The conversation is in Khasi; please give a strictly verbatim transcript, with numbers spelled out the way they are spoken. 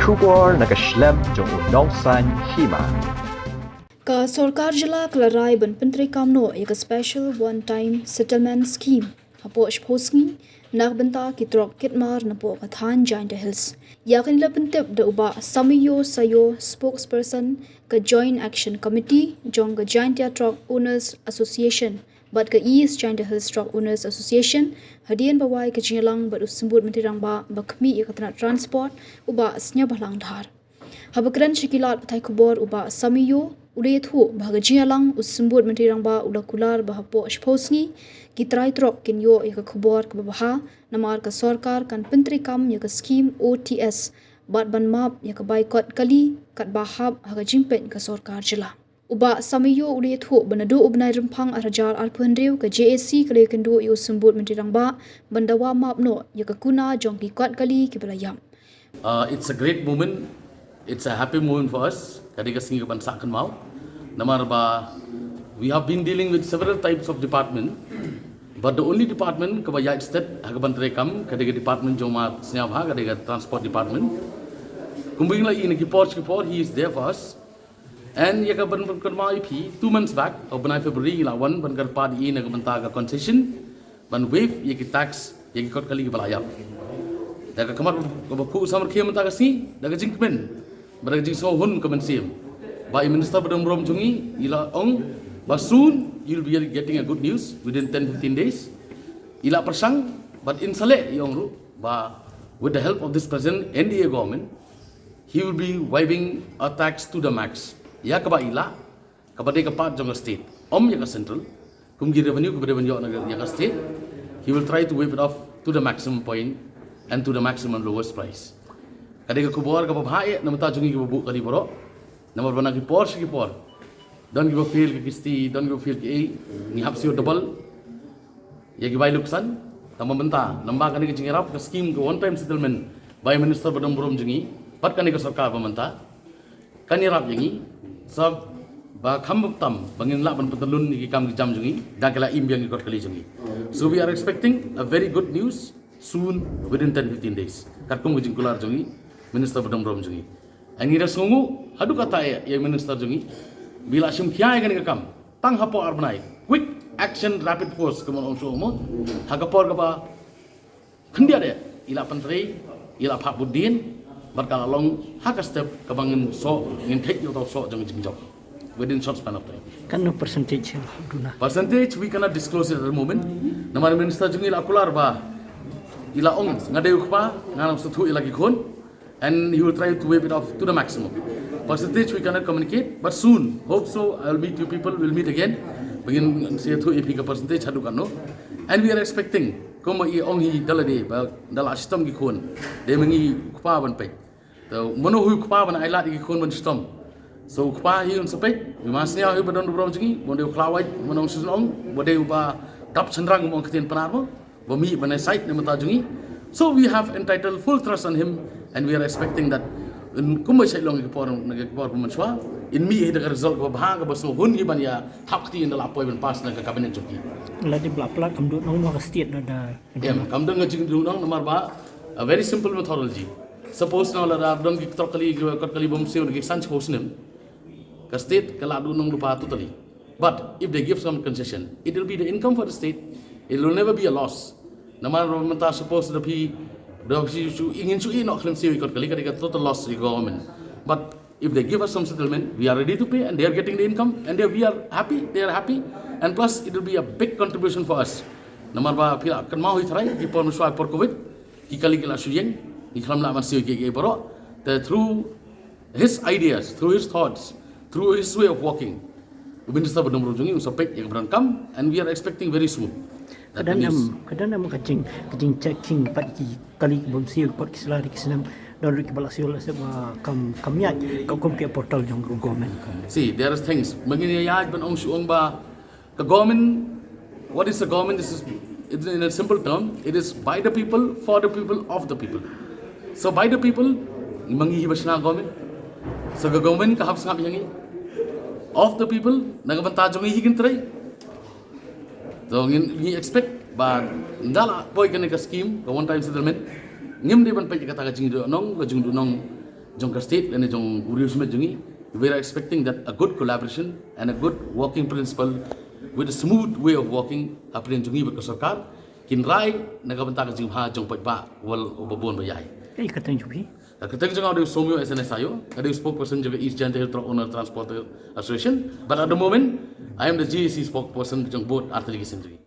Khubor na ka shlem jong u nongsaiñ hima. Ka sorkar jylla ka la rai ban pyntreikam noh ïa ka Special One Time Settlement Scheme hapoh shiphew sngi na ka bynta ki trok kit mar napoh ka thaiñ Jaintia Hills. Ïa kane la pyntip da u Bah Samiyo Sayo, spokesperson ka Joint Action Committee jong ka Jaintia Truck Owners Association bad ka East Jaintia Hills Truck Owners Association, hadien ba wai ka jingïalang bad u Symbud Myntri Rangbah ba khmih ïa ka tnat transport, u Bah Sniawbhalang Dhar. Haba kren sha ki lad pathai khubor, u Bah Samiyo u la ïathuh ba ha ka jingïalang u Symbud Myntri Rangbah u la kular ba hapoh shiphew sngi ki trai trok kin ïoh ïa ka khubor kaba bha, namar ka sorkar kan pyntreikam ïa ka skim O T S bad ban map ïa ka bai kot kali katba hap ha ka jingpeit ka sorkar jylla. U Bah Samiyo u la ïathuh ba naduh u bnai Rymphang arhajar arphew hynriew ka J A C ka la ïakynduh ïa u Symbud Myntri Rangbah ban dawa map noh ïa ka kuna jong ki kot kali kiba la ïap. Uh, it's a great moment. It's a happy moment for us. Ka dei ka sngi kaban sah kynmaw. Namar ba we have been dealing with several types of department, but the only department kaba ïaid stet ha kaban treikam ka dei ka department jong u Ma Sniawbha, ka dei ka transport department. Kumba ngi la ïohi na ki por ki por, he is there for us. And ïa kaban pynkynmaw ïa phi, two months back, ha u bnai February ngi la wan ban kyrpad ïa i na ka bynta ka concession ban waive ïa ki tax ïa ki kot kali kiba la ïap. Da ka khmat kaba khuid samrkhie mynta ka sngi da ka jingkmen bad da ka jingsngewhun ka mynsiem ba i Minister badonburom jong ngi i la ong ba soon you'll be getting a good news within ten fifteen days. I la pyrshang bad in sa leh i ong ruh ba with the help of this present N D A government, he will be waiving a tax to the max. Ïa kaba i lah, kaba dei ka part jong ka state, ym ïa ka central, kum ki revenue kaba dei ban ïoh na ka, ïa ka state, he will try to waive it off to the maximum point and to the maximum lowest price. Ka dei ka khubor kaba bha eh na bynta jong ngi kiba buh kali baroh. Namar ba na ki por sha ki por, don kiba fail ka kisti, don kiba fail ki ei, ngi hap siew double ïa ki bai luksan. Tang ba mynta, namar kane ka jingïarap ka skim ka one time settlement ba i Minister badonburom jong ngi bad kane ka sorkar ba mynta kan ïarap ïa ngi sa ba kham tam ba ngin lah ban pyntyllun ïa ki kam ki jam jong ngi da ka la im biang ki kot kali jong ngi. So we are expecting a very good news soon, within ten fifteen days, katkum ka jingkular jong i Minister badonburom jong ngi. Ngi da sngewnguh haduh katta ïa i Minister jong ngi ba i la shim khia ïa kane ka kam tang hapoh ar bnai. Quick action, rapid force, kumba ong shuh mo, ha ka por kaba khyndiat eh i la pyntrei, i la phah bud dien bad ka la long ha ka step kaba ngin soh, ngin theh ïa uta u soh jong ka jingjop within short span of time. Katno percentage duna? Percentage we cannot disclose it at the moment. Namar i Minister jong ngi i la kular ba i la ong nga dei u kpa, ngan ym sngewthuh ïa la ki khun, and he will try to waive it off to the maximum. Percentage we cannot communicate, but soon, hope so, I will meet you people, we'll meet again. Ba ngin sa ïathuh ïa phi ka percentage haduh katno. And we are expecting, kumba i ong hi da lade ba da la shitom ki khun, dei ma ngi u kpa ban peit. Te mano hi u kpa ban ailad ïa ki khun ban shitom? So u kpa hi un sa peit, i Ma Sniaw hi badonburom jong ngi, ba un dei u khlawait, ba un ong shisien ong, ba dei uba dap shynrang, ba ong ktien Pnar mo, ba mih ban ai side na bynta jong ngi. So we have entitled full trust on him and we are expecting that in kumba shait long ki por, na ki por mynshwa, in mih hi da ka result kaba bha, kaba sngewhun ngi ban ïa thap kti ynda la poi ban pass na ka cabinet jong ki. Lada ba la plat kam dei nong ma ka state na da. Em, kam don ka jingdung nong namar ba a very simple methodology. Suppose na lada don ki trok kali, ki kot kali bym siew na ki san shiphew snem, ka state ka la dei nong lypa totally. But if they give some concession, it will be the income for the state. It will never be a loss. Namar mynta suppose da phi, da phi shu, ngin shu ïeh noh khlem siew ïa kot kali, ka dei ka total loss ïa government. But if they give us some settlement, we are ready to pay and they are getting the income and they, we are happy, they are happy. And plus it will be a big contribution for us. Namar ba phi la kynmaw hi trai, ki por mynshwa por covid, ki kali ki la shu ïeng, ki khlem lah ban siew ïa ki, ki baroh. Te through his ideas, through his thoughts, through his way of working, u Minister badonburom jong ngi un sa peit ïa kaba donkam, and we are expecting very soon. Ka don em, ka don em ka jing, ka jingchecking pat ki kali ki bym siew, pat ki sla ki snem, don ruh kiba la siew la sep, ah, kam, kam ïaid, ka kum ki portal jong ka government. See, there are things. Ma ngin ïaid ban ong shu ong ba ka government, what is the government? This is, in a simple term, it is by the people, for the people, of the people. So by the people, ma ngi hi ba shna government. So ka government ka hap sngap ïa ngi. Of the people, na ka bynta jong ngi hi kin trei. To ngin, ngi expect ba ynda la poi kane ka scheme, ka one time settlement, ngim dei ban peit ïa kata ka jingduhnong, ka jingduhnong jong ka state lane jong u riew shimet jong ngi, we are expecting that a good collaboration and a good working principle with a smooth way of working hapdeng jong ngi bad ka sorkar kin rai na ka bynta ka jingbha jong paidbah uba bun ba ïai. Ei, ka teng jong phi. Ka teng jong nga u dei u Somyo S N S Ayo, nga dei u spokesperson jong ka East Jaintia Hills Truck Owner Transporter Association, but at the moment I am the G A C spokesperson jong both articulation jong ngi.